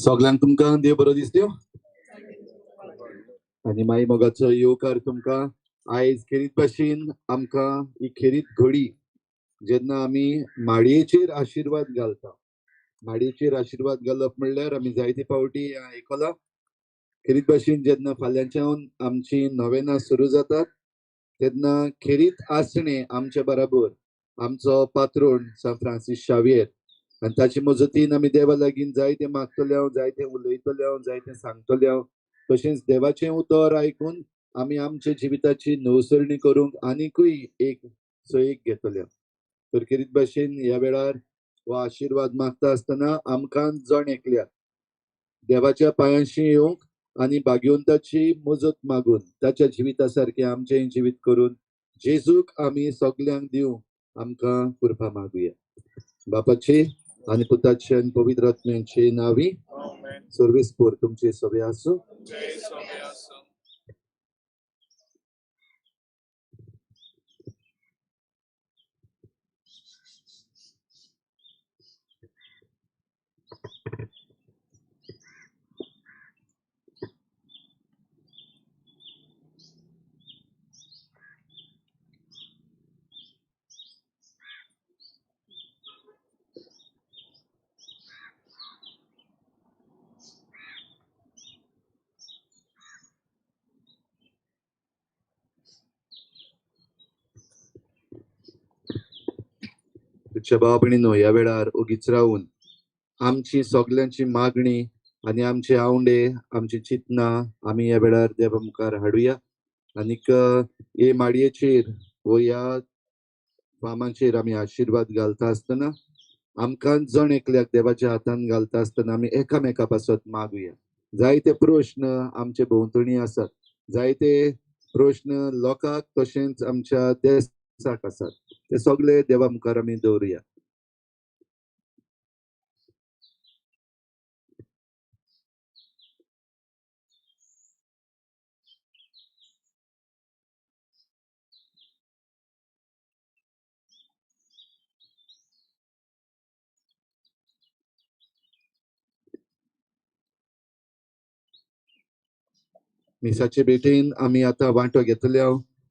सगळ्यांक तुमकां देव बरो दिसत्यो आनी माई मोगाचो येवकार तुमकां. आयज खेरीत भाशेन आमकां ही खेरीत घडी जेन्ना आमी माडयेचेर आशिर्वाद घालता. माडयेचेर आशिर्वाद घालप म्हणल्यार आमी जायते फावटी आयकलां. खेरीत भाशेन जेन्ना फाल्यांच्यान आमची नवेनां सुरू जातात तेन्ना खेरीत आसणें आमचे बराबर आमचो पात्रोण सांत फ्रांसीस शावियेर आनी ताचे मजतीन आमी देवा लागीं जायतें मागतले हांव, जायतें उलयतले हांव, जायतें सांगतले हांव. तशेंच देवाचें उतर आयकून आमी आमच्या जिविताची नवसरणी करूंक आनिकूय एक सयेक घेतले. तर खेरीत भाशेन ह्या वेळार हो आशिर्वाद मागता आसतना आमकां जण एकल्या देवाच्या पांयांशी येवंक आनी भाग्यवंताची मजत मागून ताच्या जिविता सारकें आमचें जिवीत करून जेजूक आमी सगल्यांक दिवंक आमकां कृपा मागुया. बापाचे आनी पुताचे आनी पवित्र आत्म्याचे नांवी. सर्वीस पोर तुमचे सगळे आसूं. भाव भयणींनो, ह्या वेळार ओगीच रावून आमची सगल्यांची मागणी आनी आमचे आवंडे, आमची चिंतनां आमी ह्या वेळार देवा मुखार हाडुया. आनीक हे माडयेचेर वो ह्या फामाचेर आमी आशिर्वाद घालता आसतना आमकां जण एकल्याक देवाच्या हातान घालता आसतना आमी एकामेका पासत मागुया. जायते प्रश्न आमचे भोंवतणी आसात, जायते प्रश्न लोकांक तशेंच आमच्या देशाक आसात, ते सगळे देवा मुखार आमी दवरुया. मिसाचे भेटेन आमी आतां वांटो घेतले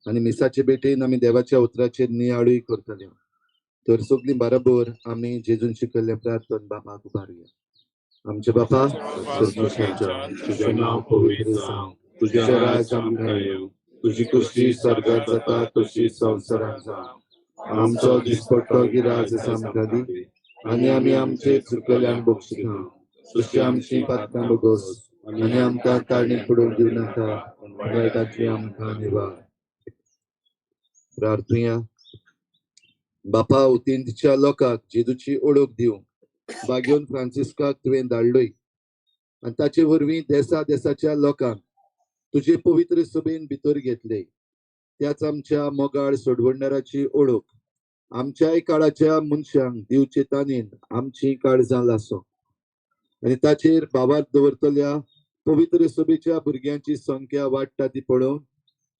आनी मिसाचे भेटेन आमी देवाच्या उतराचेर नियाळूय करतले. तर सगळीं बरोबर आमी जेजून शिकयल्लें प्रार्थना बापाक उबारुया. आमचे बापा तुजें नांव पवित्र जावं, तुजें राज आमकां येवं, तुजी खुशी स्वर्गात जाता तशी संवसारांत जावं. आमचो दिसपट्टो गिराज आमकां दी आनी आमी आमचे चुकल्यांक बक्षिता तशी आमची पातकां भोगोस आनी आमकां ताळणी पडूंक दिवं नाका, वायटाची आमकां निवार. प्रार्थुया. बापा, उतींतच्या लोकांक जेजूची ओळख दिवंक भाग्योन फ्रांसिस्काक तुवें धाडलोय आनी ताचे वरवीं देसा देसाच्या लोकांक तुजे पवित्र सभेन भितर घेतले. त्याच आमच्या मोगाळ सोडवणदाराची ओळख आमच्याय काळाच्या मनशांक दिवचे तानेन आमची काळजां लासो आनी ताचेर भावार्थ दवरतल्या पवित्र सभेच्या भुरग्यांची संख्या वाडटा ती पळोवन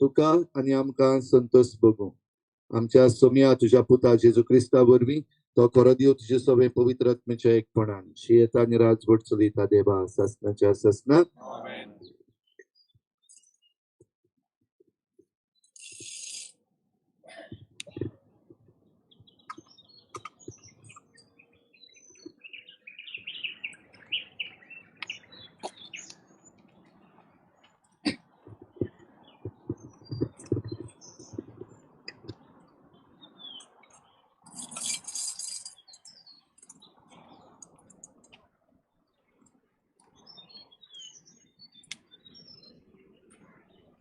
तुका आनी आमकां संतोष भोगूं. आमच्या सोम्या तुज्या पुता जेजू क्रिस्ता वरवीं तो खरो देव तुजे सगळे पवित्र आत्म्याच्या एकपणान शियेता आनी राजवट चलयता देवा सासनाच्या सासनाक.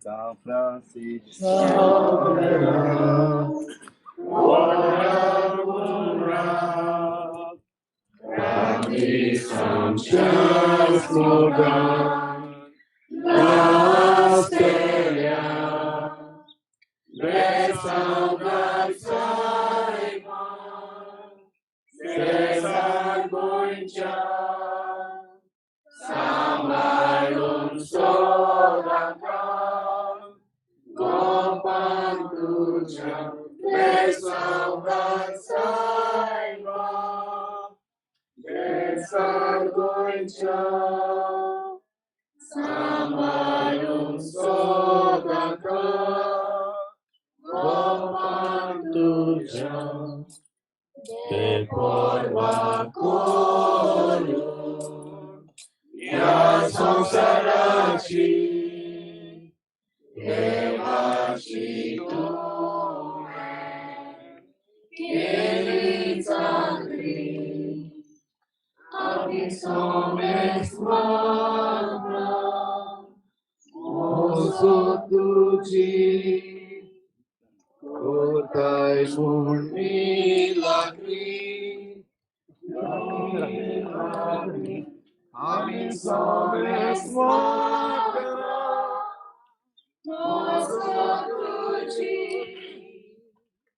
San Francisco, संवसार गोंयच्या सांबाळूंक सोदाका गोपान तुज्या बेपर्वा करून ह्या संवसाराची देवाची तुवें केली चाकरी आमी सोमेस मागना मोसो तुजी कोरताय म्हूण मिलाग्री आमी सोमेस मागना मोसो तुजी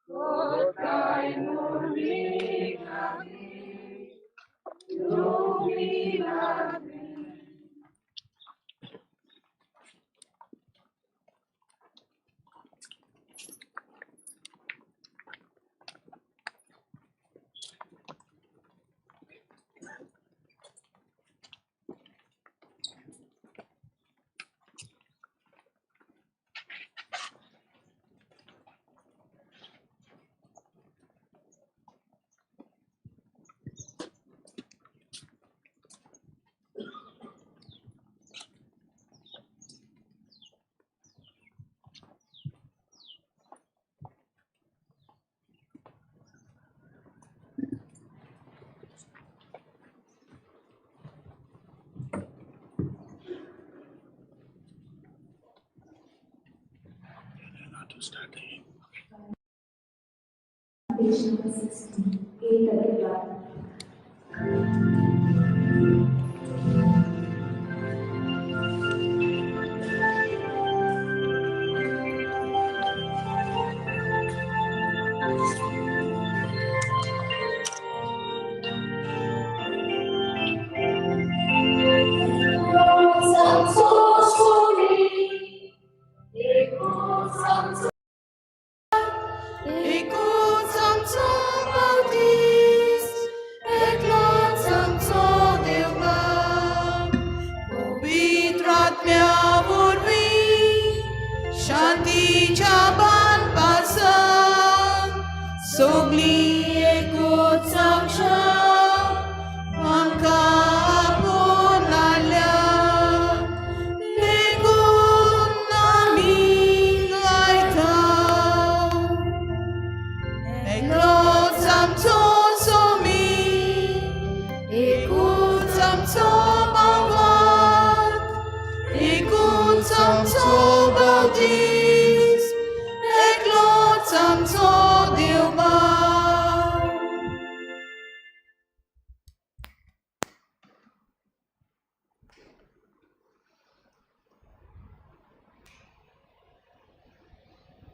कोरताय म्हूण मिलाग्री मिलाग्री. Page number 60, 831.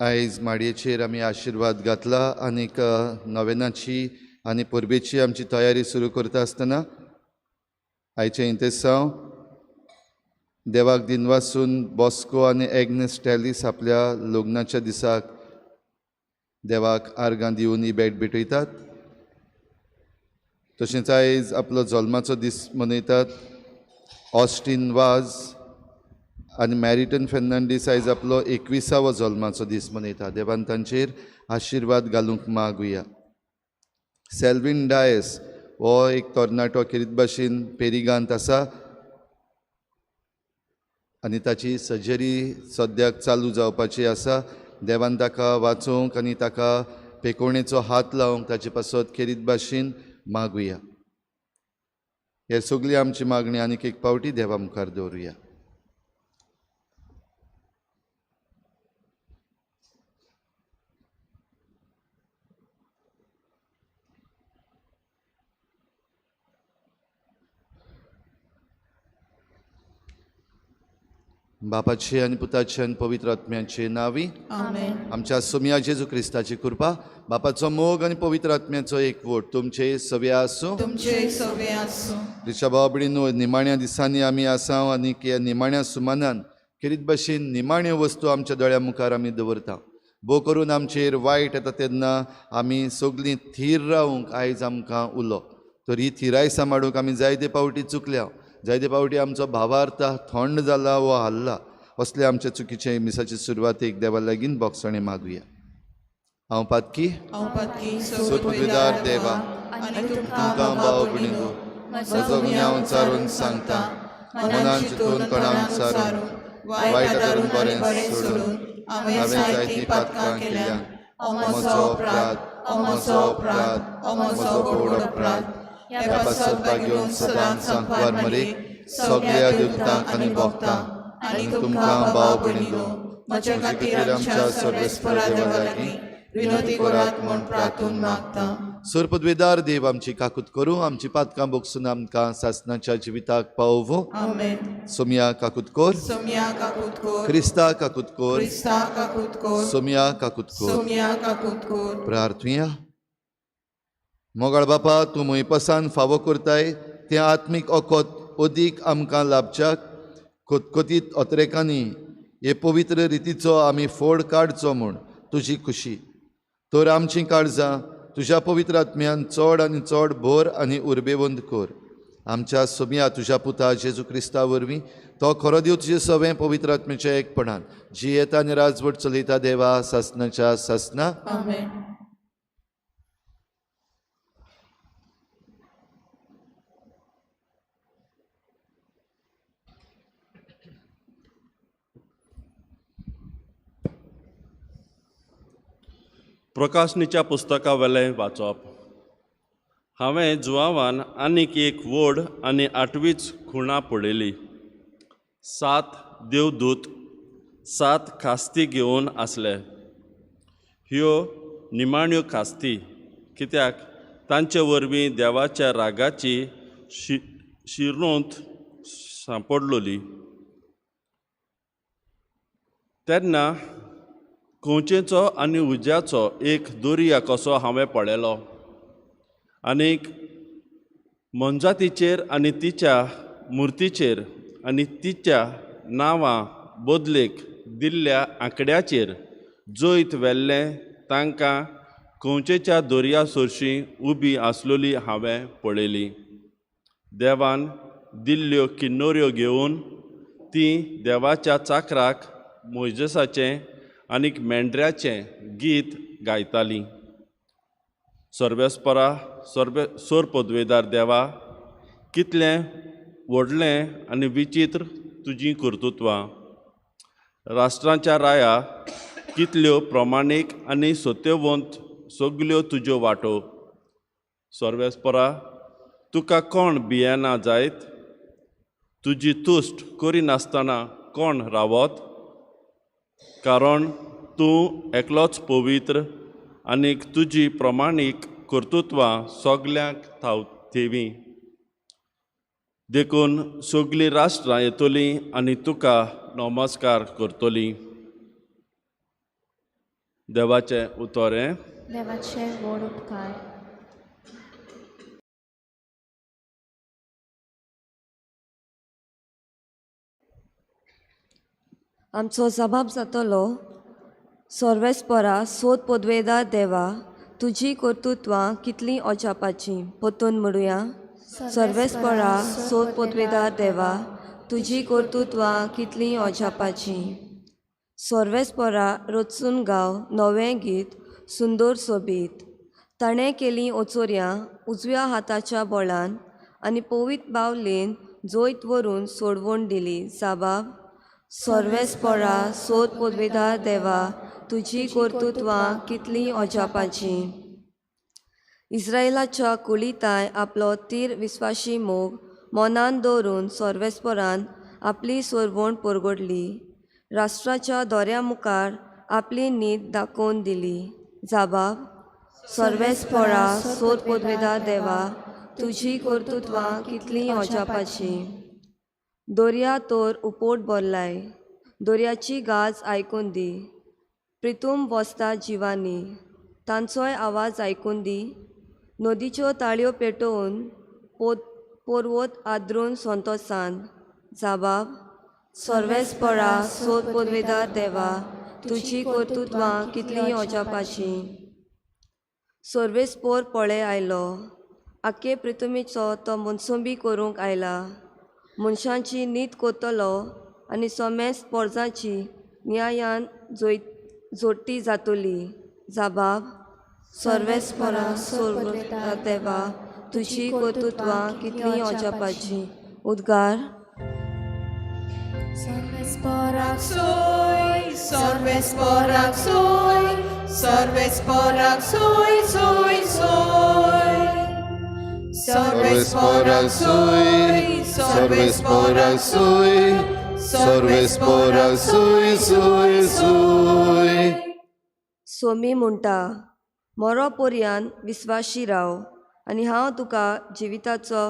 आयज माडयेचेर आमी आशिर्वाद घातला आनीक नवेनाची आनी परबेची आमची तयारी सुरू करता आसतना आयचें इंतेसांव देवाक दिनवासून बॉस्को आनी एग्नेस टॅलिस आपल्या लग्नाच्या दिसाक देवाक आर्गां दिवन ही भेट भेटयतात. तशेंच आयज आपलो जल्माचो दीस मनयतात ऑस्टीन वाज आनी मॅरिटन फेर्नांडीस आयज आपलो 21वो जल्माचो दीस मनयता. देवान तांचेर आशिर्वाद घालूंक मागुया. सेल्वीन डायस हो एक तरणाटो खेरीत भाशेन पेरिगांत आसा आनी ताची सर्जरी सद्याक चालू जावपाची आसा. देवान ताका वाचोवंक आनी ताका पेकोवणेचो हात लावंक ताचे पासत खेरीत भाशेन मागुया. हे सगळी आमची मागणी आनीक एक पावटी देवा मुखार दवरुया. बापाचे आनी पुताचे आनी पवित्र आत्म्याचे नांवी आमेन. आमच्या सोम्या जेजू क्रिस्ताची कृपा, बापाचो मोग आनी पवित्र आत्म्याचो एकवट तुमचे सगळे आसूं. तुमचे सगळे आसूं. क्रिस्ता बाबडीनो, निमाण्या दिसांनी आमी आसा आनी ह्या निमाण्या सुमानान खेरीत भाशेन निमाण्यो वस्तू आमच्या दोळ्या मुखार आमी दवरता. भोव करून आमचेर वायट येता तेन्ना आमी सगळीं थीर रावूंक आयज आमकां उलो. तर ही थिराय सांबाळूंक आमी जायते पावटी चुकल्या, जायते पावटी आमचो भावार्थ थंड जाला वो हल्ला. असले आमचे चुकीचे मिसाचे सुरवातेक देवा लागीं बोगसणें मागुया. हांव पातकी सोदपुदार देवा, तुमकां भाव भयणींनो म्हजो गुन्यांव चारून सांगता, मनान चिंतून तोंडान सारून वायट धरून बरें सोडून हांवें जायतीं पातकां केल्या. म्हजो अपराध, म्हजो अपराध, म्हजो व्हड अपराध. ह्या पासत भाग्योन सदांच सांकवार मरेक सगळ्या देवतांक आनी भोगतां आनी तुमकां भाव भयणींनो म्हज्या खातीर आमच्या सर्वेस्परा देवा लागीं विनोदी करात म्हूण प्रार्थून मागता. सोरपदवेदार देव आमची काकूत करूं, आमची पातकां बोगसून आमकां सासनाच्या जिविताक पावोवं. आमेन. सोमया काकूत कोर, सोमया काकूत कोर, क्रिस्ता काकूत कोर, क्रिस्ता काकूत कोर, सोमया काकूत कोर. सोमया काकूत कोर. प्रार्थुया. मोगाळ बापा, तूं म्हयपसान फावो करताय तें आत्मीक ओकोत अदीक आमकां लाभच्याक खोतखोतीत अत्रेकांनी हे पवित्र रितीचो आमी फोड काडचो म्हूण तुजी खुशी. तर आमचीं काळजां तुज्या पवित्र आत्म्यान चड आनी चड भर आनी उर्बेवंत कर. आमच्या सोमया तुज्या पुता जेजू क्रिस्ता वरवीं तो खरो देव तुजे सवें पवित्र आत्म्याच्या एकपणान जियेता आनी राजवट चलयता देवा सासनाच्या सासना. आमेन. प्रकाशनीच्या पुस्तका वेलें वाचप. हांवें जुवावान आनीक एक व्हड आनी आठवीच खुणा पळयली. 7 देवदूत 7 खास्ती घेवन आसले. ह्यो निमाण्यो खास्ती, कित्याक तांचे वरवीं देवाच्या रागाची शिरोंत सांपडलोली. तेन्ना कंवचेचो आनी उज्याचो एक दर्या कसो हांवें पळयलो आनीक मोनजातीचेर आनी तिच्या मुर्तीचेर आनी तिच्या नांवां बदलेक दिल्ल्या आंकड्याचेर जैत व्हेल्लें तांकां कंवचेच्या दर्या सरशीं उबी आसलेली हांवें पळयली. देवान दिल्ल्यो किन्नोऱ्यो घेवन ती देवाच्या चाकराक मोयजेसाचें आनीक मेंढऱ्याचें गीत गायतालीं. सर्वेस्परा सर्वे सोर पदवेदार देवा, कितलें व्हडलें आनी विचित्र तुजीं कर्तृत्वां. राष्ट्रांच्या राया कितल्यो प्रमाणीक आनी सत्यवंत सगल्यो तुज्यो वाटो. सर्वेस्परा तुका कोण भियेना जायत, तुजी तुश्ट करिनासतना कोण रावत? कारण तूं एकलोच पवित्र आनीक तुजी प्रमाणीक कर्तृत्वां सगल्यांक थेवी. देखून सगलीं राष्ट्रां येतलीं आनी तुका नमस्कार करतलीं. देवाचें उतर हें. देवाचे व्हड उपकार. आमचो जबाब जातलो. सर्वेस्परा सोद पदवेदार देवा, तुजी कर्तृत्वां कितलीं अजापाचीं. परतून म्हणुया. सर्वेस्परा सोद पदवेदार देवा, तुजी कर्तृत्वां कितलीं अजापाचीं. सर्वेस्परा रचून गाव नवें गीत सुंदर सोबीत. ताणें केलीं ओचोर्यां उजव्या हाताच्या बोळान आनी पवित्र बावलेन जैत व्हरून सोडवण दिली. साबाब. सर्वेस्परा सोद पदवेदार देवा, तुजी कर्तृत्वां कितलीं अजापाचीं. इस्रायलाच्या कुळिताय आपलो तीर विस्वाशी मोग मनान दवरून सर्वेस्परान आपली सोरवण परगडली. राष्ट्राच्या दोऱ्या मुखार आपली नीत दाखोवन दिली. जाबाब. सर्वेस्परा सोद पदवेदार देवा, तुजी कर्तृत्वां कितलीं अजापाचीं. दर्या तर उपोट भरलाय, दर्याची गाज आयकून दी. प्रितूम बसता जिवानी, तांचोय आवाज आयकून दी. नदीच्यो ताळयो पेटोवन पर्वत आदरून संतोसान. जाबाब. सर्वेस्परा सोद पदवेदार देवा, तुजी कर्तृत्वां कितलीं अजापाचीं. सर्वेस्पोर पळय आयलो, आखे पृथ्वीचो तो मनसुंबी करूंक आयला. मनशांची नीत कोतलो आनी सोमेस पोरजाची न्यायान जोडटी जातली. जाबाब. सर्वेस्परा सोर्व देवा, तुजी कर्तृत्वां कितलीं अजापाचीं. उद्गार. सर्वेस्पराक सोय, सर्वेस्पराक सोय, सर्वेस्पराक सोय, सोय, सोय. सर्वेस्पराक सोय, सर्वेस्पराक सोय, सर्वेस्पराक सोय, सोय, सोय. सोमी म्हणटा, मरो पर्यान विस्वाशी राव आनी हांव तुका जिविताचो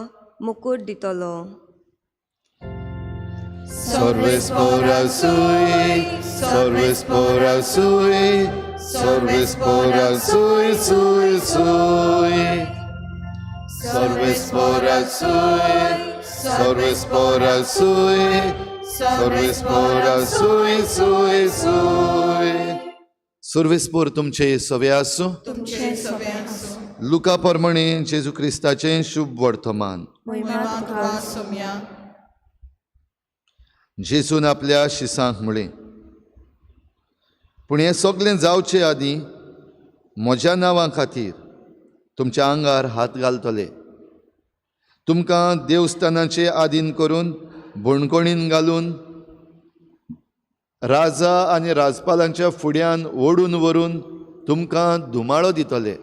मुकूट दितलो. सर्वेस्पराक सोय, सर्वेस्पराक सोय, सर्वेस्पराक सोय, सोय, सोय. सर्वेस्पराक सोय, सर्वेस्पराक सोय, सर्वेस्पराक सोय, सोय, सोय. सर्वेस्पोर तुमचे सवे आसूं. तुमचे सवे आसूं. लुका प्रमाणे जेजू क्रिस्ताचें शुभ वर्तमान. मोहिमा महिमा तुका तुका सोम्या. जेजून आपल्या शिसांक म्हळें, पूण हें सगळें जावचे आदीं म्हज्या नांवा खातीर तुमच्या आंगार हात घालतले, तुमकां देवस्थानाचे आदीन करून बणकोणीन घालून राजा आनी राजपालांच्या फुड्यान ओडून व्हरून तुमकां धुमाळो दितले.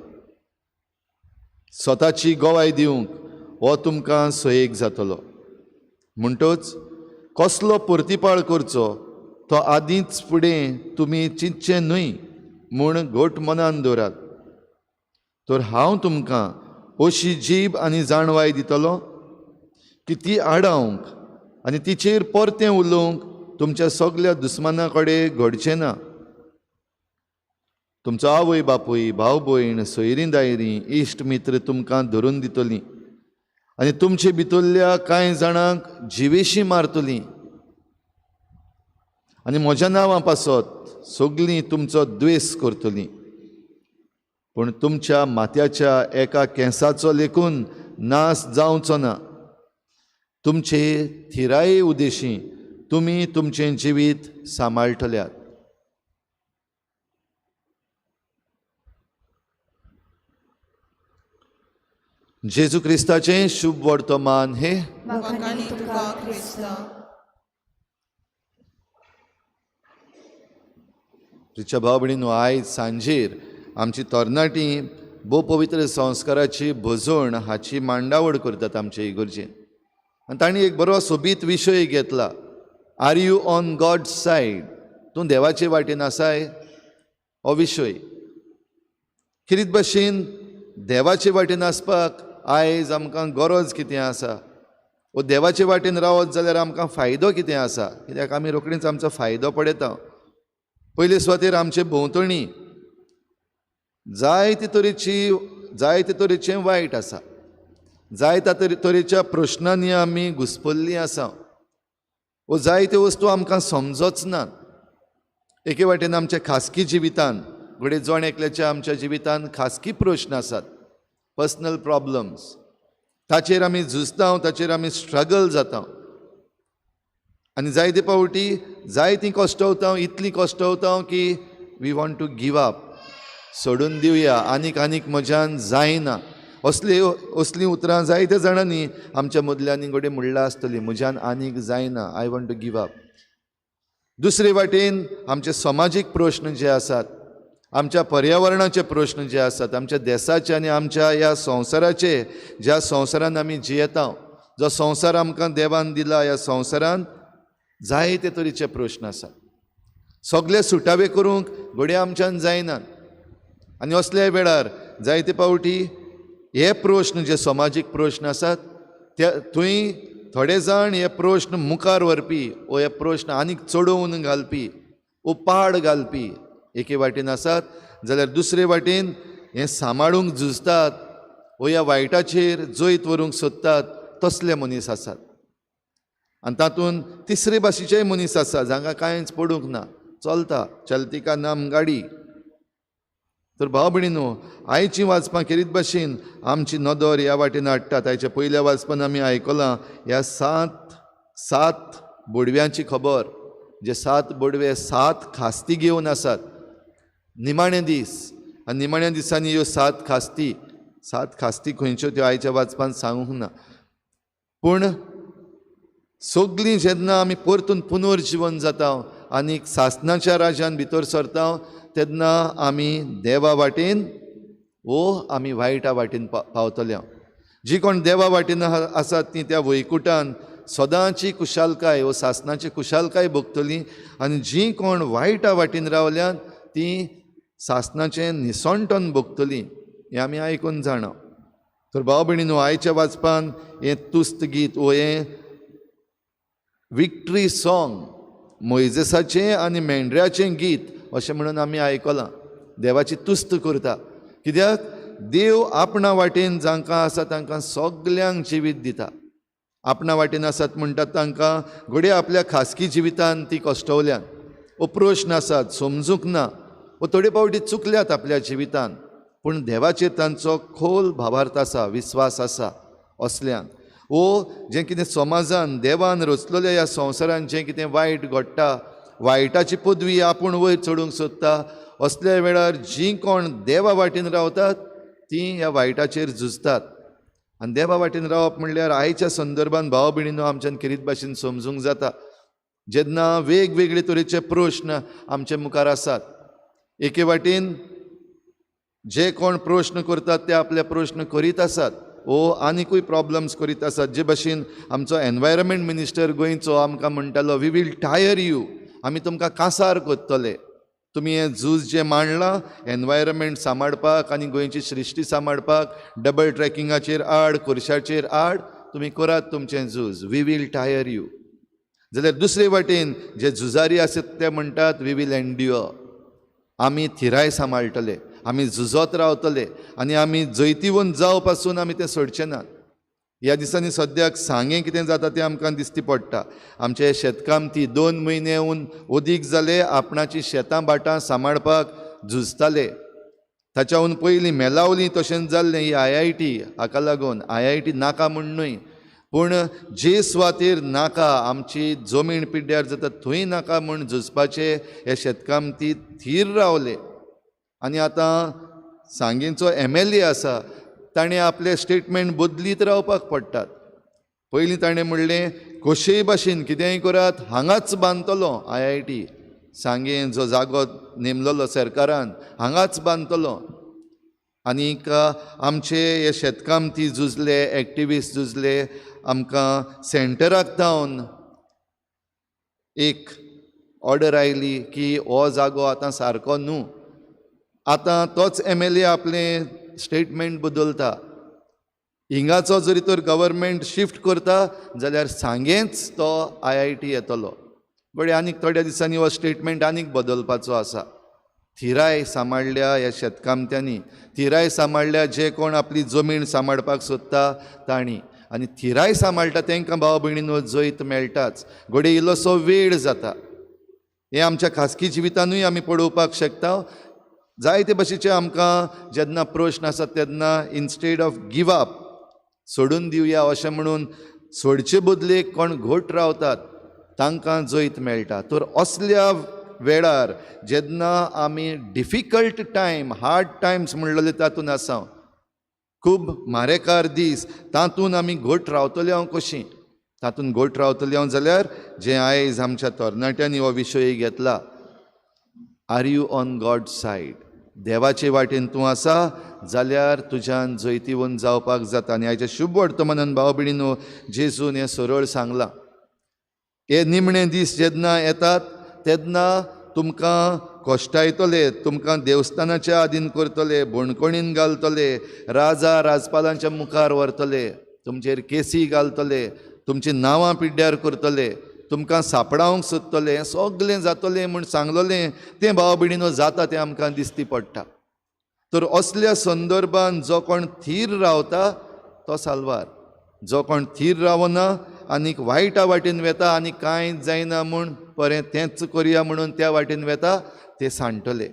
स्वताची गवाय दिवंक हो तुमकां सोयेक जातलो. म्हणटच कसलो परतिपाळ करचो तो आदींच फुडें तुमी चिंतचें न्हय म्हूण घट मनान दवरात. तर हांव तुमकां अशी जीब आनी जाणवाय दितलो की ती आडावंक आनी तिचेर परतें उलोवंक तुमच्या सगल्या दुस्माना कडेन घडचें ना. तुमचो आवय बापूय, भाव भयण, सोयरीं दायरीं, इश्ट मित्र तुमकां धरून दितलीं आनी तुमचे भितरल्या कांय जाणांक जिवेशीं मारतलीं आनी म्हज्या नांवा पासत सगलीं तुमचो द्वेस करतलीं. पूण तुमच्या माथ्याच्या एका केंसाचो लेखून नाश जावचो ना. तुमचे थिराये उदेशी तुमी तुमचें जिवीत सांबाळटल्यात. जेजू क्रिस्ताचें शुभ वर्तमान हे. वाखाणी तुका क्रिस्ता. प्रिच्या भाव भयणींनो, आयज सांजेर आमची तरणाटी भोव पवित्र संस्काराची भजवण हाची मांडावळ करतात आमचे इगर्जेन आनी तांणी एक बरो सोबीत विशय घेतला, are you on God side? तूं देवाचे वाटेन आसाय? हो विशय. खेरीत भाशेन देवाचे वाटेन आसपाक आयज आमकां गरज कितें आसा, वो देवाचे वाटेन रावत जाल्यार आमकां फायदो कितें आसा, कित्याक आमी रोखडीच आमचो फायदो पळयता. पयले सुवातेर आमचे भोंवतणी जायते तरेचें वायट आसा, जायत्या तरेच्या प्रश्नांनी आमी घुस्पल्लीं आसा, वो जायत्यो वस्तू आमकां समजच ना. एके वाटेन आमच्या खासगी जिवितान, घडये जण एकल्याच्या आमच्या जिवितान खासगी प्रश्न आसात, पर्सनल प्रॉब्लम्स, ताचेर आमी झुजता, ताचेर आमी स्ट्रगल जाता आनी जायते फावटी जायतीं कश्टवता, इतलीं कश्टवता की we want to give up, सोडून दिवया, आनीक आनीक म्हज्यान जायना. असलीं उतरां जायत्या जाणांनी आमच्या मदल्यांनी घडये म्हणलां आसतलीं, म्हज्यान आनीक जायना, I want to give up. दुसरे वाटेन आमचे समाजीक प्रश्न जे आसात, आमच्या पर्यावरणाचे प्रश्न जे आसात, आमच्या देसाचे आनी आमच्या ह्या संवसाराचे, ज्या संवसारान आमी जियेता, जो संवसार आमकां देवान दिला, ह्या संवसारान जायते तरेचे प्रश्न आसात. सगळे सुटावे करूंक घडये आमच्यान जायनात आनी असल्या वेळार जायते फावटी हे प्रश्न जे समाजीक प्रश्न आसात ते थंय थोडे जाण हे प्रश्न मुखार व्हरपी वो हे प्रश्न आनीक चडोवन घालपी वो पाड घालपी एके वाटेन आसात, जाल्यार दुसरे वाटेन हें सांबाळूंक झुजतात वो ह्या वायटाचेर जैत व्हरूंक सोदतात तसले मनीस आसात. आनी तातूंत तिसरे भाशेचेय मनीस आसा जांकां कांयच पडूंक ना, चलता, चलती का नाम गाडी. तर भाव भयणीनो, आयची वाचपां खेरीत भाशेन आमची नदर ह्या वाटेन हाडटात. आयच्या पयल्या वाचपान आमी आयकलां ह्या सात बोडव्यांची खबर, जे 7 बोडवे 7 खास्ती घेवन आसात. निमाणे दीस आनी निमाण्या दिसांनी ह्यो 7 खास्ती, 7 खास्ती खंयच्यो त्यो आयच्या वाचपान सांगूंक ना, पूण सगळीं जेन्ना आमी परतून पुनर्जिवन जाता आनी सासणाच्या राज्यान भितर सरता तेन्ना आमी देवा वाटेन वो आमी वायटा वाटेन पावतले. जी कोण देवा वाटेन आसात ती त्या वैकुटान सदांची कुशालकाय वो सासणाची कुशालकाय भोगतली, आनी जी कोण वायटा वाटेन रावल्यात ती सासणाचें निसणटन भोगतली, हें आमी आयकून जाणा. तर भाव भयणीनो, आयच्या वाचपान हें तुस्त गीत वो हें विक्ट्री सॉंग मोयजेसाचें आनी मेंढऱ्याचें गीत अशें म्हणून आमी आयकलां. देवाची तुस्त करता, कित्याक देव आपणा वाटेन जांकां आसा तांकां सगल्यांक जिवीत दिता. आपणा वाटेन आसात म्हणटात तांकां घडये आपल्या खासगी जिवितान ती कश्टवल्यान वो प्रश्न आसात समजूंक ना वो थोडे फावटी चुकल्यात आपल्या जिवितान, पूण देवाचेर तांचो खोल भावार्थ आसा, विस्वास आसा. असल्यान वो जें कितें समाजान देवान रचलेल्या ह्या संवसारान जें कितें वायट घडटा, वायटाची पदवी आपूण वयर चडूंक सोदता, असल्या वेळार जीं कोण देवा वाटेन रावतात तीं ह्या वायटाचेर झुजतात. आनी देवा वाटेन रावप म्हणल्यार आयच्या संदर्भान भाव भयणीनो आमच्यान खेरीत भाशेन समजूंक जाता. जेन्ना वेगवेगळे तरेचे प्रश्न आमचे मुखार आसात, एके वाटेन जे कोण प्रश्न करतात ते आपले प्रश्न करीत आसात वो आनिकूय प्रॉब्लम्स करीत आसात. जे भाशेन आमचो एनवायरमेंट मिनिस्टर गोंयचो आमकां म्हणटालो, we will tyre you, आमी तुमकां कासार करतले, तुमी हें झूज जें मांडलां एनवायरमेंट सांबाळपाक आनी गोंयची सृश्टी सांबाळपाक, डबल ट्रॅकिंगाचेर आड, कोरशाचेर आड, तुमी करात तुमचें झूज, we will tyre you. जाल्यार दुसरे वाटेन जे झुजारी आसात ते म्हणटात we will endure, आमी थिराय सांबाळटले, आमी झुजत रावतले आनी आमी जैतिवंत जावपासून आमी तें सोडचे नात. ह्या दिसांनी सद्याक सांगें कितें जाता तें आमकां दिसती पडटा. आमचे शेतकामती 2 म्हयनेहून अदीक जाले आपणाची शेतां भाटां सांबाळपाक झुजताले. ताच्याहून पयलीं मेलावली तशेंच जाल्लें ही IIT, हाका लागून IIT नाका म्हूण न्हय, पूण जे सुवातेर नाका, आमची जमीन पिड्ड्यार जाता थंय नाका म्हूण झुजपाचे हे शेतकामती थीर रावले. आनी आतां सांगेंचो MLA आसा ताणें आपलें स्टेटमेंट बदलीत रावपाक पडटात. पयलीं ताणें म्हणलें कशेय भाशेन कितेंय करात हांगाच बांदतलो IIT, सांगें जो जागो नेमलेलो सरकारान हांगाच बांदतलो. आनीक आमचे हे शेतकामती झुजले, एक्टिविस्ट झुजले, आमकां सेंटराक जावन एक ऑर्डर आयली की हो जागो आतां सारको न्हू. आतां तोच MLA आपलें स्टेटमेंट बदलता, हिंगाचो जरी तर गव्हर्मेंट शिफ्ट करता जाल्यार सांगेंच तो IIT येतलो. बट आनीक थोड्या दिसांनी हो स्टेटमेंट आनीक बदलपाचो आसा. थिराय सांबाळ्ळ्या ह्या शेतकामत्यांनी, थिराय सांबाळ्ळ्या जे कोण आपली जमीन सांबाळपाक सोदता तांणी, आनी थिराय सांबाळटा तांकां भाव भयणीनो जैत मेळटाच. घडये इल्लोसो वेळ जाता. हें आमच्या खासगी जिवितानूय आमी पळोवपाक शकता. जायते भाशेचे आमकां जेन्ना प्रश्न आसात तेन्ना इन्स्टेड ऑफ गिव अप, सोडून दिवया अशें म्हणून सोडचे बदले कोण घट रावतात तांकां जैत मेळटा. तर असल्या वेळार जेन्ना आमी डिफिकल्ट टायम, हार्ड टायम्स म्हणलेले तातूंत आसा, खूब मारेकार दीस, तातूंत आमी घट रावतले हांव कशीं, तातूंत घट रावतले हांव जाल्यार जें आयज आमच्या तरणाट्यांनी हो विशय घेतला, are you on God side, देवाचे वाटेन तूं आसा जाल्यार तुज्यान जैतिवंत जावपाक जाता. आनी आयच्या शुभ वर्तमानान भाव भयणीनो जेजून हें सरळ सांगलां, हे निमणे दीस जेन्ना येतात तेन्ना तुमकां कश्टायतले, तुमकां देवस्थानाच्या आदीन करतले, बणकणीन घालतले, राजा राजपालांच्या मुखार व्हरतले, तुमचेर केसी घालतले, तुमचीं नांवां पिड्ड्यार करतले, तुमकां सापडावंक सोदतले, हें सगलें जातलें म्हूण सांगलेलें तें भाव भयणीनो जाता तें आमकां दिसती पडटा. तर असल्या संदर्भान जो कोण थीर रावता तो साल्वार, जो कोण थीर रावना आनीक वायटा वाटेन वेता आनी कांय जायना म्हूण बरें तेंच करया म्हणून त्या वाटेन वेता ते सांडटले.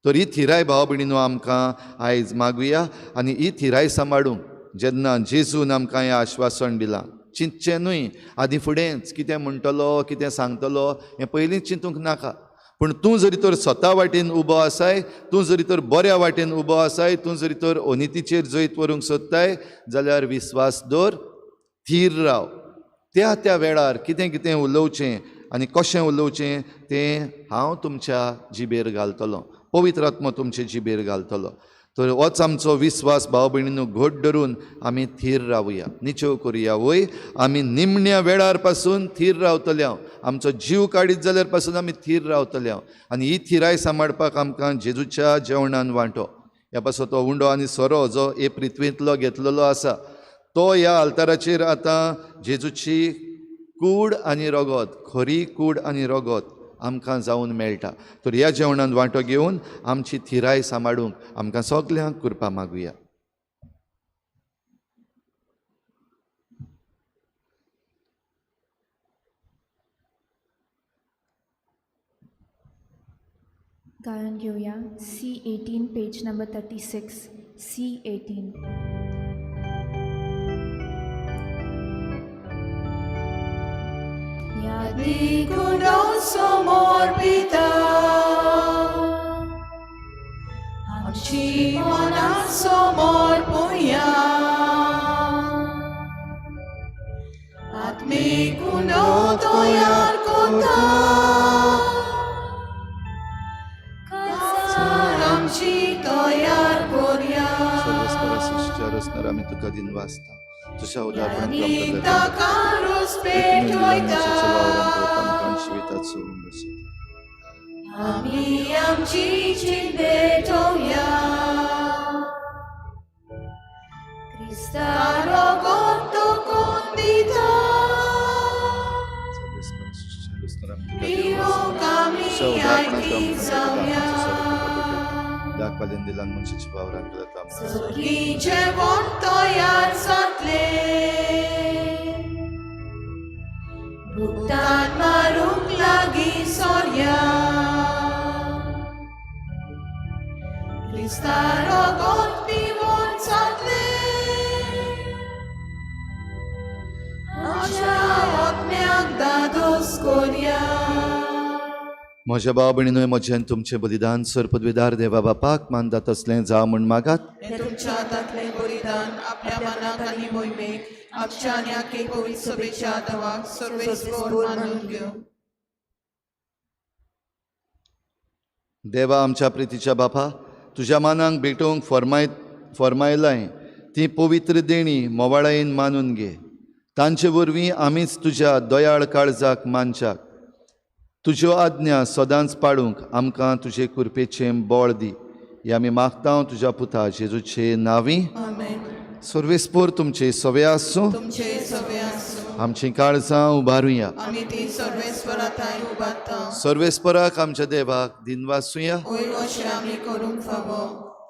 तर ही थिराय भाव भयणीनो आमकां आयज मागुया आनी ही थिराय सांबाळूंक जेन्ना जेजून आमकां हें आश्वासन दिलां, चिंतचें न्हय आदीं फुडेंच कितें म्हणटलो कितें सांगतलो हें पयलींच चिंतूंक नाका, पूण तूं जरी तर स्वता वाटेन उबो आसाय, तूं जरी तर बऱ्या वाटेन उबो आसाय, तूं जरी तर अनितीचेर जैत व्हरूंक सोदताय जाल्यार विस्वास दवर, थीर राव। त्या त्या वेळार कितें कितें उलोवचें आनी कशें उलोवचें तें हांव तुमच्या जिबेर घालतलो, पवित्र आत्मो तुमचे जिबेर घालतलो। तर होच आमचो विस्वास भाव भयणीनो घट धरून आमी थीर रावया, निचेव करुया। वय आमी निमण्या वेळार पासून थीर रावतले हांव, आमचो जीव काडीत जाल्यार पासून आमी थीर रावतले हांव। आनी ही थिराय सांबाळपाक आमकां जेजूच्या जेवणान वांटो। ह्या पासून तो उंडो आनी सोरो जो हे पृथ्वींतलो घेतलेलो आसा तो ह्या आल्ताराचेर आतां जेजूची कूड आनी रगत, खरी कूड आनी रगत आमकां जावन मेळटा। तर ह्या जेवणांत वांटो घेवन आमची थिराय सांबाळूंक आमकां सगल्यांक कृपा मागुया। गायन घेवया C18 page number 36 C18। समोर पिता आमची मनां समोर पोया आत्मीक उंडो तयार करता कासार आमची तयार करया। आमी तुका दिनवासता तुझ्या उदाहरणान आमी आमची जीण भेटोवया क्रिस्ता रगत तुका दिता पिवंक आमी आयती जावया सुखी जेवण तयार जातलें भुगतान मारूंक लागीं सोरया क्रिस्ता रगत पिवन जातलें आमच्या आत्म्याक दादोस करया। म्हज्या भाव भयणीनो, म्हजें तुमचें बलिदान सर पदवीदार देवा बापाक मानता तसलें जावं म्हूण मागात। तुमच्या हातांतलें बलिदान आपल्या मनाक आनी मोहिमेक आमच्या आनी आखे पवित्र सभेच्या देवाक सर्वेस्पर मानून घेवं। देवा आमच्या प्रितीच्या बापा, तुज्या मानांक भेटोवंक फॉर्मायलाय ती पवित्र देणी मोवाळायेन मानून घे। तांचे वरवीं आमीच तुज्या दयाळ काळजाक मानच्याक तुज्यो आज्ञा सदांच पाळूंक आमकां तुजे कृपेचें बळ दी। हे आमी मागता तुज्या पुता जेजूचे नांवी। सर्वेस्पर तुमचे सवे आसूं, आमचीं काळजां उबारुया, सर्वेस्पराक आमच्या देवाक दिनवासुया।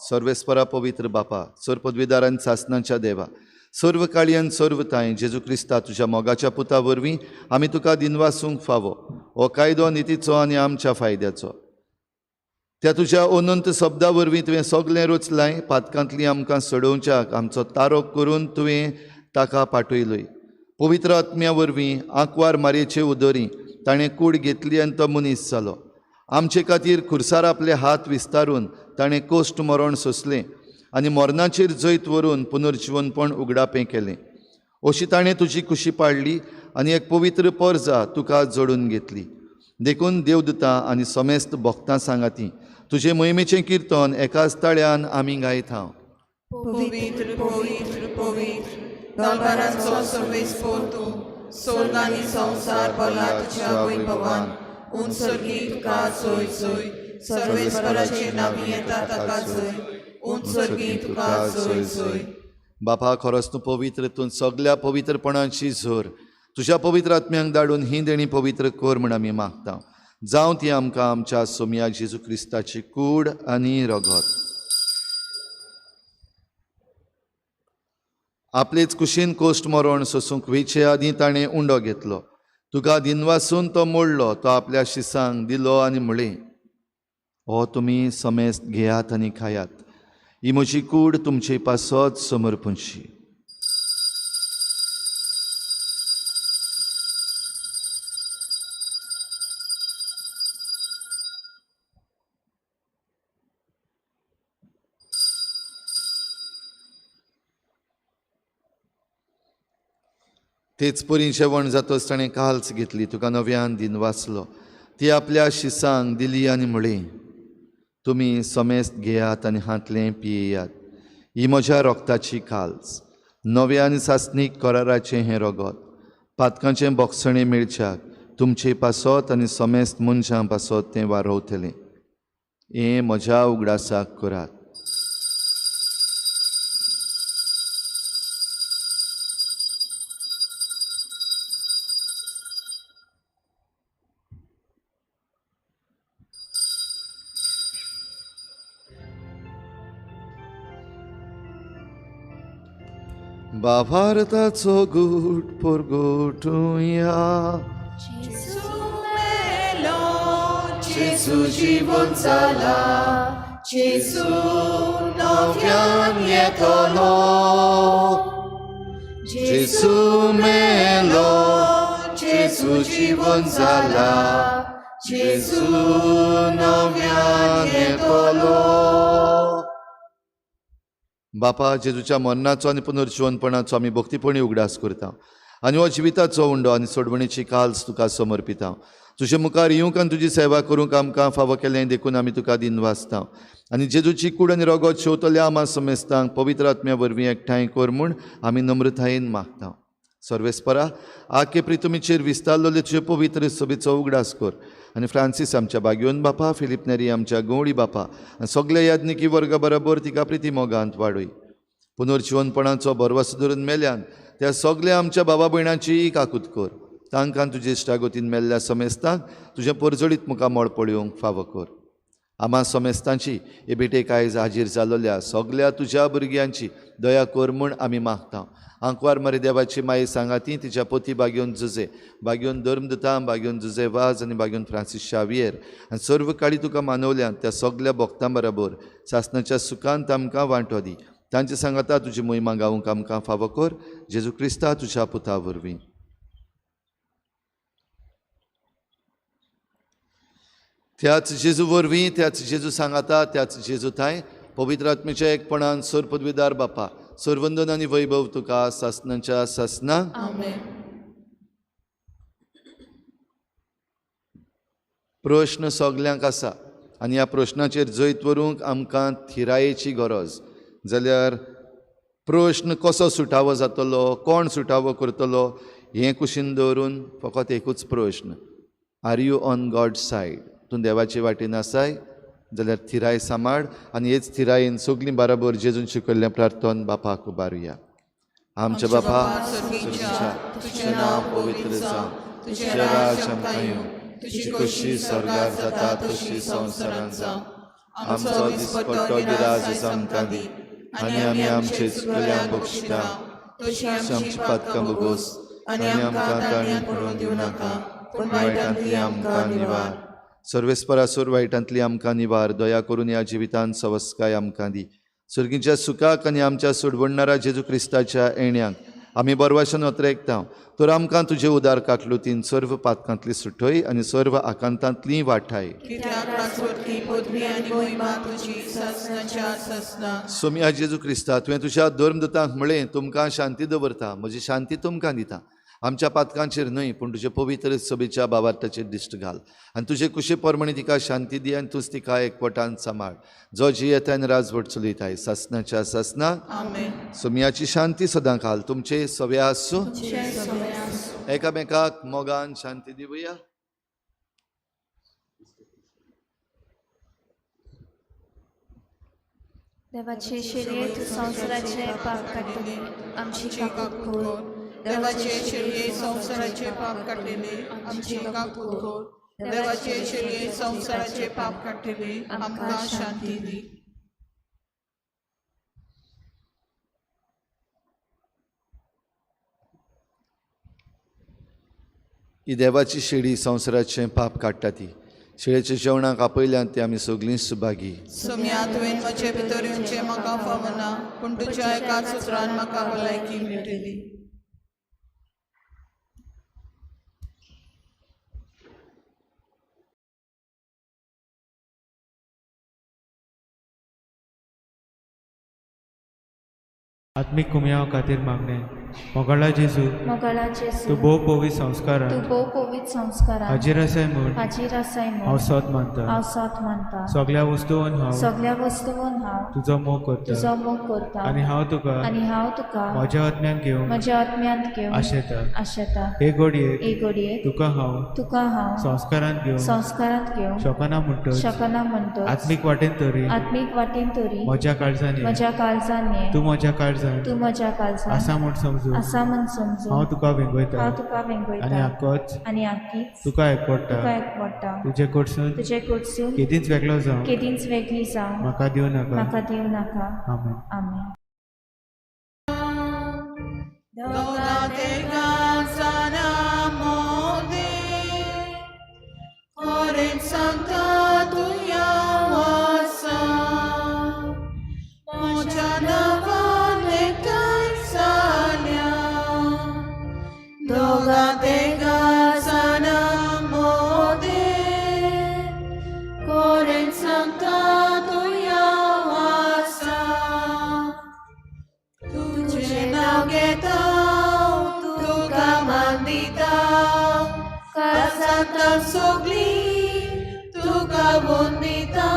सर्वेस्परा पवित्र बापा, सर पदवीदारान सासनाच्या देवा, सर्व काळयान सर्व तांय जेजू क्रिस्ता तुज्या मोगाच्या पुता वरवीं आमी तुका दिनवासूंक फावो। हो कायदो नितीचो आनी आमच्या फायद्याचो। त्या तुज्या अनंत शब्दा वरवीं तुवें सगळें रचलाय, पातकांतली आमकां सोडोवच्याक आमचो तारोक करून तुवें ताका पाठयलोय। पवित्र आत्म्या वरवीं आंकवार मारयेचे उदरी ताणें कूड घेतली आनी तो मनीस जालो। आमचे खातीर खुर्सार आपले हात विस्तारून ताणें कोश्ट मरण सोंसलें आनी मरणाचेर जैत व्हरून पुनर्जिवनपण उगडापें केलें। अशी ताणें तुजी कुशी पाडली आनी एक पवित्र परजा तुका जोडून घेतली। देखून देवदूतां आनी समेस्त भक्तां सांगाती तुजे मोहिमेचें किर्तन एकाच ताळ्यान आमी गायता। पवित्र पवित्र पवित्र दरबाराचो सर्वेस्पर तूं, स्वर्ग आनी संवसार भरला तुज्या वैभवान। उंच स्वर्गी तुका जय जय, सर्वेस्पराचे नांवी येता ताका जय, उंच स्वर्गी तुका जय जय। बापा, खरोच तूं पवित्र, तूं सगल्या पवित्रपणाची जोर। तुज्या पवित्र आत्म्यांक धाडून ही देणी पवित्र कर म्हूण आमी मागता। जावं ती आमकां आमच्या सोमया जेजू क्रिस्ताची कूड आनी रगत। आपलेच कुशीन कोश्ट मरण सोसूंक वेचे आदीं ताणें उंडो घेतलो, तुका दिनवासून तो मोडलो, तो आपल्या शिसांक दिलो आनी म्हळें, हो तुमी समेस्त घेयात आनी खायात. ही म्हजी कूड तुमचे पासत समर्पणची. तेच परी जेवण जातच ताणें काल्स घेतली, तुका नव्यान दिन वाचलो, ती आपल्या शिसांक दिली आनी म्हळें, तुमी समेस्त घेयात आनी हांतलें पियेयात. ही म्हज्या रोगताची काल्स, नव्या आनी सासणीक कराराचें हें रगत, पातकांचें बोगसणें मेळच्याक तुमचे पासत आनी समेस्त मनशां पासत तें वारोवतलें. हें म्हज्या उगडासाक करात. बाभारताचो गूट परगटुया. जेजू मेलो, जेजू जिवन जाला, जेजू नव्यान येतलो. जेजू मेलो, जेजू जिवन जाला, जेजू नव्यान येतलो. बापा, जेजूच्या मरणाचो आनी पुनर्जिवनपणाचो आमी भक्तीपणी उगडास करता आनी हो जिविताचो उंडो आनी सोडवणीची काल्स तुका समर्पिता. तुजे मुखार येवंक आनी तुजी सेवा करूंक आमकां फावो केलें देखून आमी तुका दिन वाचता. आनी जेजूची कूड आनी रगत शेवतल्या आमा समेस्तांक पवित्र आत्म्या वरवीं एकठांय कर म्हूण आमी नम्रतायेन मागता. सर्वेस्परा, आके प्रितुमीचेर विस्तारलेले तुजे पवित्र सभेचो उगडास कर आनी फ्रांसीस आमच्या बागयोन बापा, फिलीप नेरी आमच्या गवळी बापा आनी सगल्या याज्ञिकी वर्गा बरोबर तिका प्रिती मोगांत वाडय. पुनर्जिवनपणाचो भरवसो धरून मेल्यान त्या सगल्या आमच्या बाबा भयणांची काकूत कर. तांकां तुजे इश्टागतीन मेल्ल्या समेस्तांक तुजें परजळीत मुखामळ पळोवंक फावो कर. आमा समेस्तांची हे भेटेक आयज हाजीर जाल्ल्या सगल्या तुज्या भुरग्यांची दया कर म्हूण आमी मागता. आंकवार मरे देवाची माई सांगाती तिच्या पोती बागयोन जुजे, बागयोन धर्मदूता, बागयोन जुजे वाज आनी बागयोन फ्रांसीस शावियर आनी सर्व काळी तुका मानवल्यान त्या सगल्या भक्तां बरोबर सासणाच्या सुखांत आमकां वांटो दी. तांचे सांगाता तुजी मोहिमा गावंक आमकां फावो कर. जेजू क्रिस्ता तुज्या पुता वरवीं. त्याच जेजू वरवीं, त्याच जेजू सांगाता, त्याच जेजू थांय पवित्र आत्मेच्या एकपणान सर पदवीदार बापा, सर्वंदन आनी वैभव तुका सासणाच्या सासना. आमेन. प्रश्न सगल्यांक आसा आनी ह्या प्रश्नाचेर जैत व्हरूंक आमकां थिरायेची गरज. जाल्यार प्रश्न कसो सुटावो जातलो, कोण सुटावो करतलो हें कुशीन दवरून फकत एकूच प्रश्न, are you on God side? तूं देवाचे वाटेन आसाय जाल्यार थिराय सांबाळ आनी हेच थिरायेन सगलीं बराबर जेजून शिकयल्लें प्रार्थन बापाक उबारुया. आमच्या बापा स्वर्गीच्या, तुजें नांव पवित्र जावं, तुजें राज आमकां येवं, तुजी खोशी स्वर्गार जाता तशी संवसारांत जावं. आमचो दिसपट्टो गिराज आमकां दी आनी आमी आमचे चुकल्यांक बक्षिता तशी आमची पातकां भोगोस आनी आमकां ताणी पडून दिवं नाका, पूण वायटांतली आमकां निवार. सर्वेस्परासूर वायटांतली आमकां निवार. दया करून ह्या जिवितांत सवस्काय आमकां दी. सर्गीच्या सुखाक आनी आमच्या सोडवणणारा जेजू क्रिस्ताच्या येण्याक आमी बरवाशन अत्रेकता तर आमकां तुजे उदार काकलुतीन सर्व पातकांतली सुटय आनी सर्व आकांतांतली वाठाय. सोमिया जेजू क्रिस्ता, तुवें तुज्या धर्मदूतांक म्हळें, तुमकां शांती दवरता, म्हजी शांती तुमकां दिता. आमच्या पातकांचेर न्हय पूण तुजे पवित्र सभेच्या बाबार्थाचेर दिश्ट घाल आनी तुजे कुशे प्रमाणे तिका शांती दी आनी तूंच तिका एकवटान सांबाळ, जो जियेता आनी राजवट चलयताय सासणाच्या सासना. सोमियाची शांती सदां घाल तुमचे सवे आसूं. एकामेकाक मोगान शांती दिवया. देवाचे शेळये तूं संवसाराचे पाप काडटले, आमची काकूत कर. देवाचे शेळये संवसाराचे पाप काडटले, आमची काकूत कर. देवाचे शेळये संवसाराचे पाप काडटले, आमकां शांती दी. ही देवाची शेळी संवसाराचें पाप काडटा ती शिळेच्या जेवणाक आपयल्यान ती आमी सगळीं सुभागी. सोम्या, तुवें म्हजे भितर येवचें म्हाका फावना, पूण तुज्या एकाच उतरान म्हाका भलायकी मेळटली. आत्मीक कुमयाव खातीर मागणें. मोगाळा जेजू, मोगाळा जेजू, तूं भोव पवित्र संस्कारान तूं भोव पवित्र संस्कारान हाजीर आसाय म्हूण हाजीर आसाय म्हूण हांव सत मानता. हांव सत मानता. सगळ्या वस्तून हांव सगळ्या वस्तून हांव तुजो मोग करता तुजो मोग करता आनी हांव तुका आनी हांव तुका म्हज्या आत्म्यान घेवन म्हज्या आत्म्यांत घेवन आशेता. आशेता. हे घडयेक हे घडयेक तुका हांव तुका हांव संस्कारांत घेवन संस्कारांत घेवन शकना म्हणटच शकना म्हणटच आत्मीक वाटेन तरी आत्मीक वाटेन तरी म्हज्या काळजान म्हज्या काळजान ये तूं म्हज्या काळजान तूं म्हज्या काळजान आसा म्हूण समजून आसा म्हूण समजून हांव तुका वेंगयता हांव तुका वेंगयता आनी आकोच आनी आकीच तुका एकवडटा. तुका एकवडटा. तुजे कडसून तुजे कडसून केदींच वेगळो जावं केदींच वेगळी जावं म्हाका दिवं नाका. म्हाका दिवं नाका. आमेन. आमेन. दोगां तेगां जाणां मोदें, खरेंच सांगता तूं हांव आसा, म्हज्या नांवान एकठांय जाल्या. दोगां तेगां जाणां मोदें, खरेंच सांगता तूं हांव आसा, तुजें नांव घेता तुका मान दिता, काळजांत सगळीं तुका वंदिता,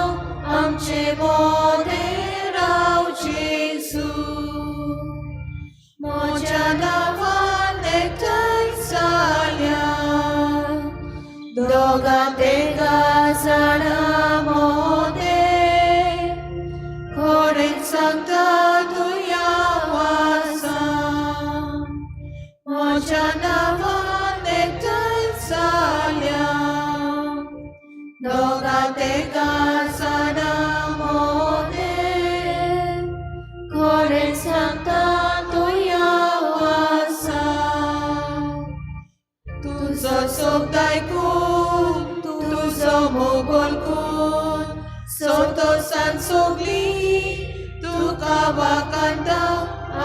आमचे मोदें राव जेजू, म्हज्या नांवान एकठांय जाल्या. दोगां तेगां जाणां मोदें, खरेंच सांगता तूं हांव आसा, म्हज्या नांवान एकठांय जाल्या. दोगां तेगां जाणां मोदें, खरेंच सांगता तूं हांव आसा, तुजो शब्द आयकून तुजो मोग वळखून संतोसान सगळीं तुका वाखाणता,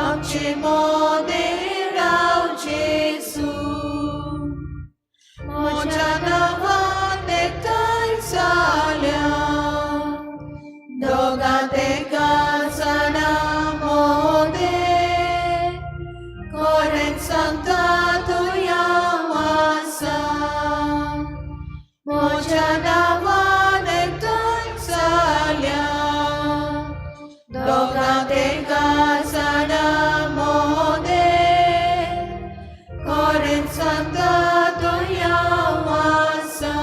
आमचे मोदें राव जेजू, म्हज्या नांवान एकठांय जाल्या. दोगां तेगां जाणां मोदें, खरेंच सांगता तूं हांव आसा, म्हज्या नांवान एकठांय जाल्या. दोगां तेगां जाणां मोदें, खरेंच सांगता तूं हांव आसा.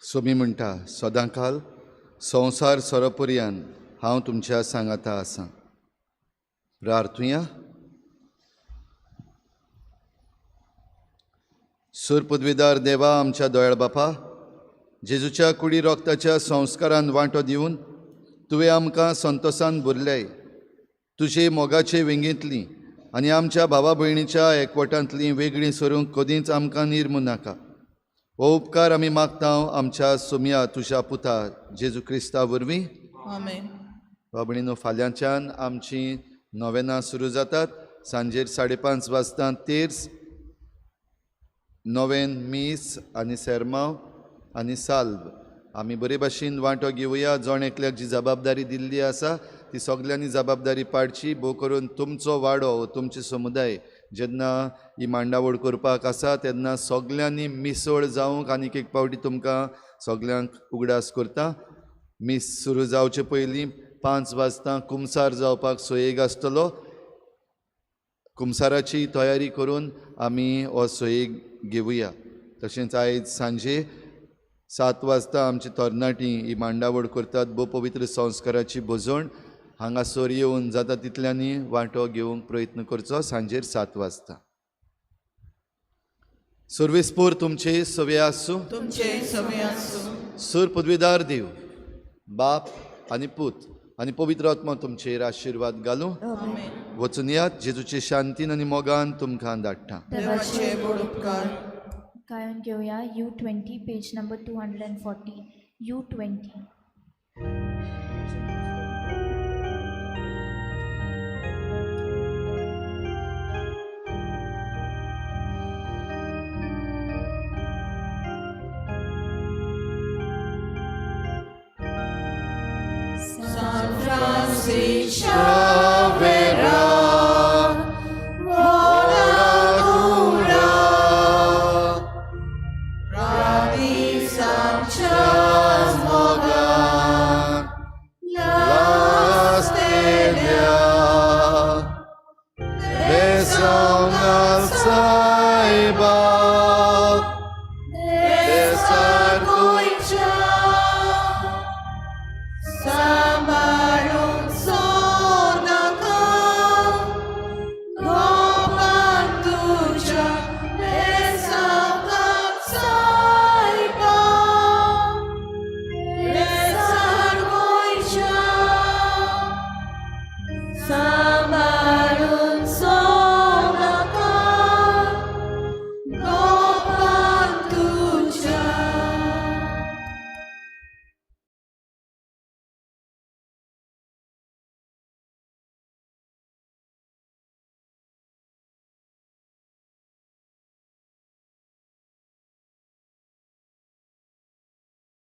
सोमी म्हणटा, सदांकाल संवसार सोरोपर्यान हांव तुमच्या सांगाता आसा. प्रार्थुया. सूर पदवीदार देवा, आमच्या दोयाळ बापा, जेजूच्या कुडी रोगताच्या संस्कारान वांटो दिवन तुवें आमकां संतोसान भरलेय. तुजे मोगाचे वेंगेंतली आनी आमच्या भावा भयणीच्या एकवटांतली वेगळीं सरूंक कदींच आमकां निर्मू नाका. हो उपकार आमी मागता आमच्या सोमया तुज्या पुता जेजू क्रिस्ता वरवीं. आमेन. बाबणीनो, फाल्यांच्यान आमची नोवेनां सुरू जातात. सांजेर 5:30 वाजता तेर्स, नोवेन, मीस आनी सेरमांव आनी साल्व. आमी बरे भाशेन वांटो घेवया. जण एकल्याक जी जबाबदारी दिल्ली आसा ती सगल्यांनी जबाबदारी पाडची. भोव करून तुमचो वाडो, तुमचे समुदाय जेन्ना ही मांडावळ करपाक आसा तेन्ना सगल्यांनी मिसळ जावंक आनीक एक पावटी तुमकां सगल्यांक उगडास करता. मीस सुरू जावचे पयलीं 5 वाजता कुमसार जावपाक सोयेग आसतलो. कुमसाराची तयारी करून आमी हो सोयेग घेवया. तशेंच आयज सांजे 7 वाजता आमची तरणाटी ही मांडावळ करतात. भोव पवित्र संस्काराची भोजण हांगासर येवन जाता तितल्यांनी वांटो घेवंक प्रयत्न करचो. सांजेर 7 वाजता. सर्वेस्पोर तुमचे सवे आसूं. तुमचे सवे आसूं. सूर पदवीदार देव बाप आनी पूत आनी पवित्र आत्मा तुमचेर आशिर्वाद घालूं. वचून यात. जेजूचे शांतीन आनी मोगान तुमकां धाडटा. देवाचे व्हड उपकार. गायन घेवया U20 page number 240. U20. San Francisco.